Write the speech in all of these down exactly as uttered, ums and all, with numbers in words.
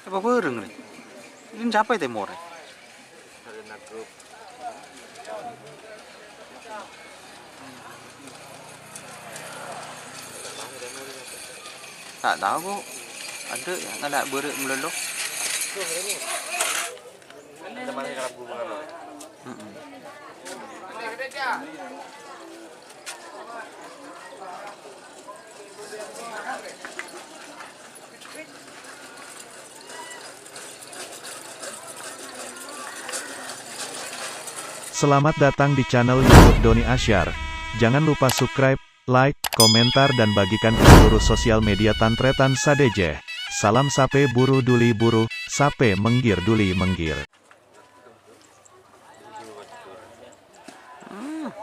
Apa bareng, rè? Ini siapa ya, Timor, rè? Tak tahu kok. Ada ya, nggak ada bareng melulu. Mm-mm. Selamat datang di channel YouTube Doni Asyar. Jangan lupa subscribe, like, komentar, dan bagikan ke seluruh sosial media tan-tarètan sadhâjâ. Salam sapè buru duli buru, sapè mèngghir duli mèngghir. Hmm.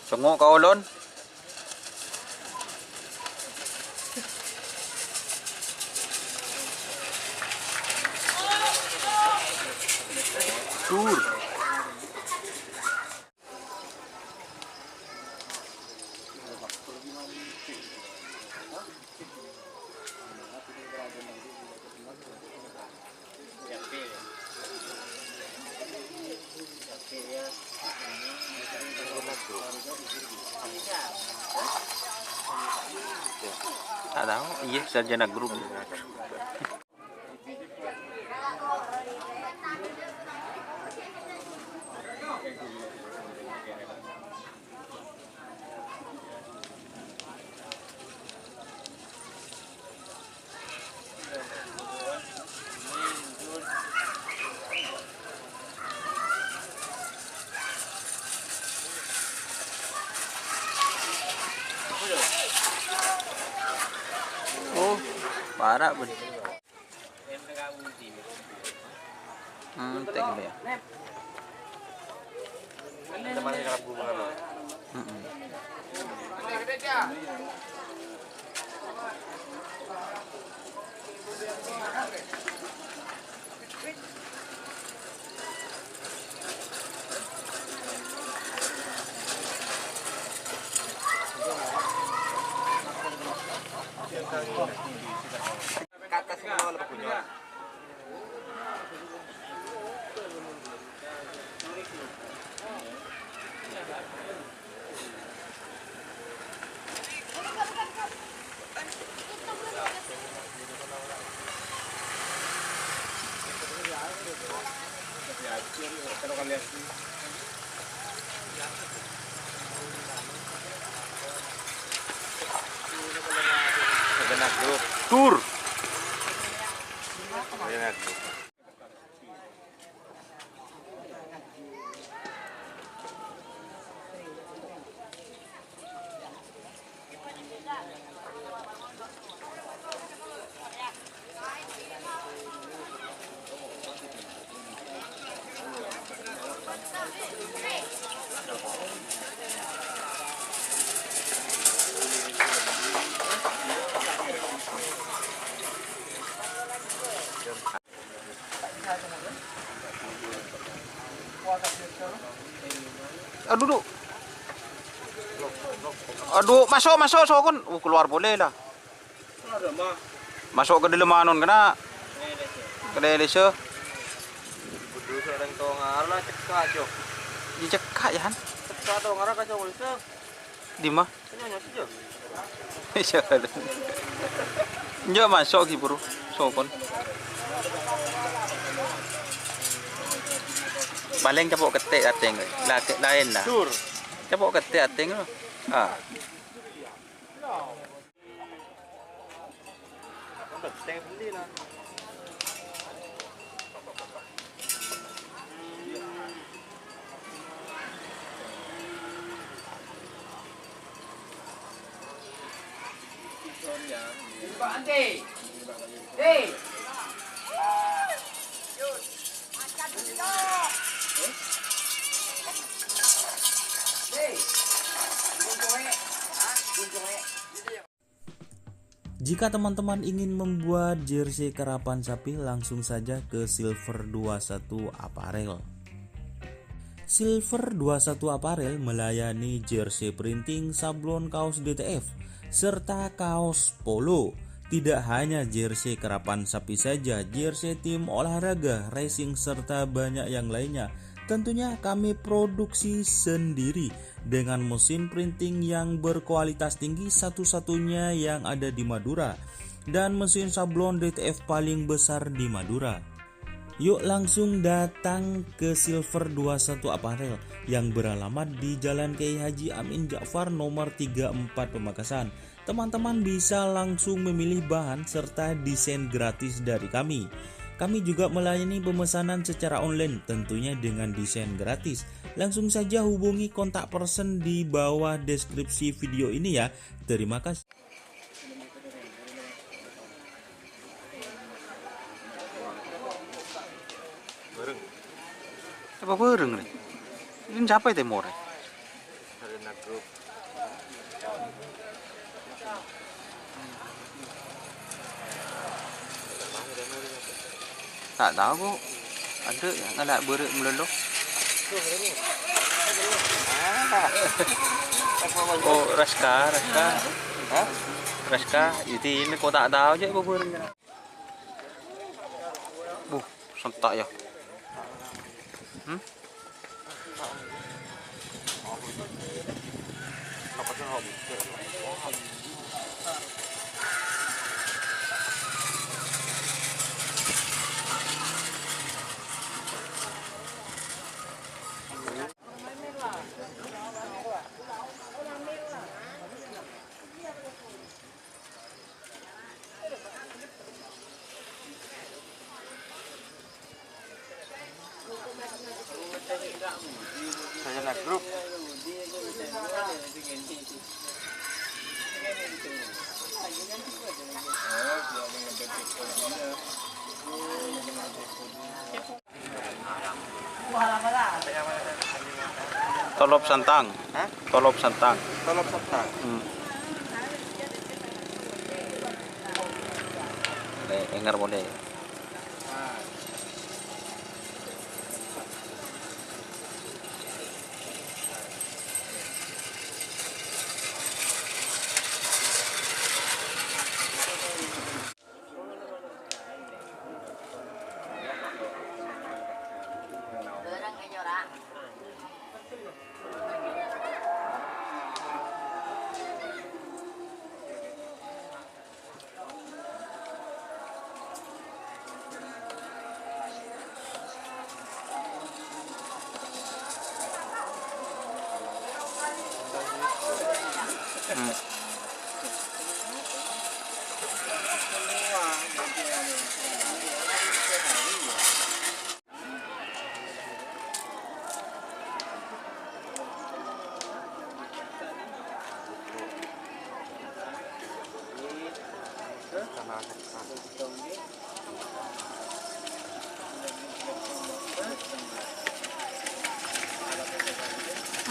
Sèngo' ka olon. Tur. Tak tahu, iya, sarjana grup. Oh, parah, Bun. Hmm, thank you, ya. Mm-mm. Tur. Aduh, duh. Aduh, masuk, masuk, sokon. Uh, keluar boleh lah. Masuk ke dalam anon kena. Kena Elisa. Kudu seorang tongara lah, cekak, Jo. Dicekak, ya, Han? Cekak tongara kacau Elisa. Di ma? Iya, masuk ki, Bro. Sokon. Paling cepok ketek ateng. Laki lain lah. Dur. Cepok ketek ateng lo. Ah. Jika teman-teman ingin membuat jersey karapan sapi, langsung saja ke Silver dua satu Apparel. Silver dua satu Apparel melayani jersey printing, sablon kaos D T F, serta kaos polo. Tidak hanya jersey kerapan sapi saja, jersey tim olahraga, racing, serta banyak yang lainnya. Tentunya kami produksi sendiri dengan mesin printing yang berkualitas tinggi, satu-satunya yang ada di Madura, dan mesin sablon D T F paling besar di Madura. Yuk langsung datang ke Silver dua satu Apparel yang beralamat di Jalan Kiai Haji Amin Ja'far nomor tiga empat Pamekasan. Teman-teman bisa langsung memilih bahan serta desain gratis dari kami. Kami juga melayani pemesanan secara online, tentunya dengan desain gratis. Langsung saja hubungi kontak person di bawah deskripsi video ini ya. Terima kasih. Apa bareng nih? Ini siapa itu more? Tak tahu kok. Ada yang ngala' bere' melolo. Oh, Raska, Raska. Hah? Raska, itu ini kok tak tahu aja apa bareng. Buh, sentak ya. Hmm? Saya live grup. Tolop santang. Hah? Tolop santang. Tolop santang. Hmm. Eh, engar boleh. Hmm.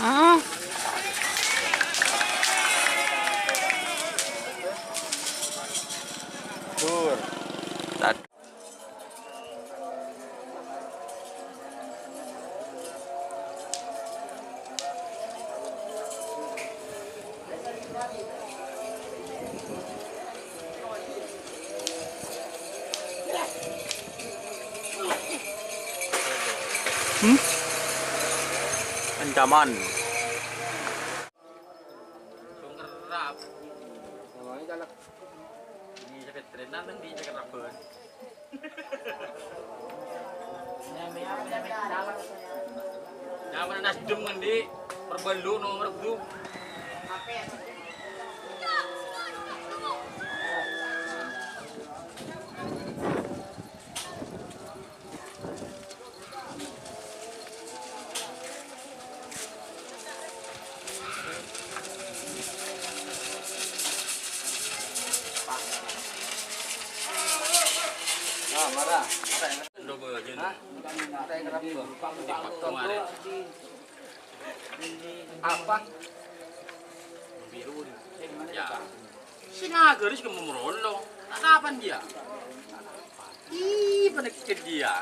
Hmm. Dur. Hmm? Ancaman. Songkerrap. Ini sakit terenan, nanti sakit raban. Nyamana nasdem ngendi? Perbalu nomor tu. Ah, marah. Hah? Apa? Ya. Sinaga ris kemomrolo. Tak kapan dia? Ih, panek dia.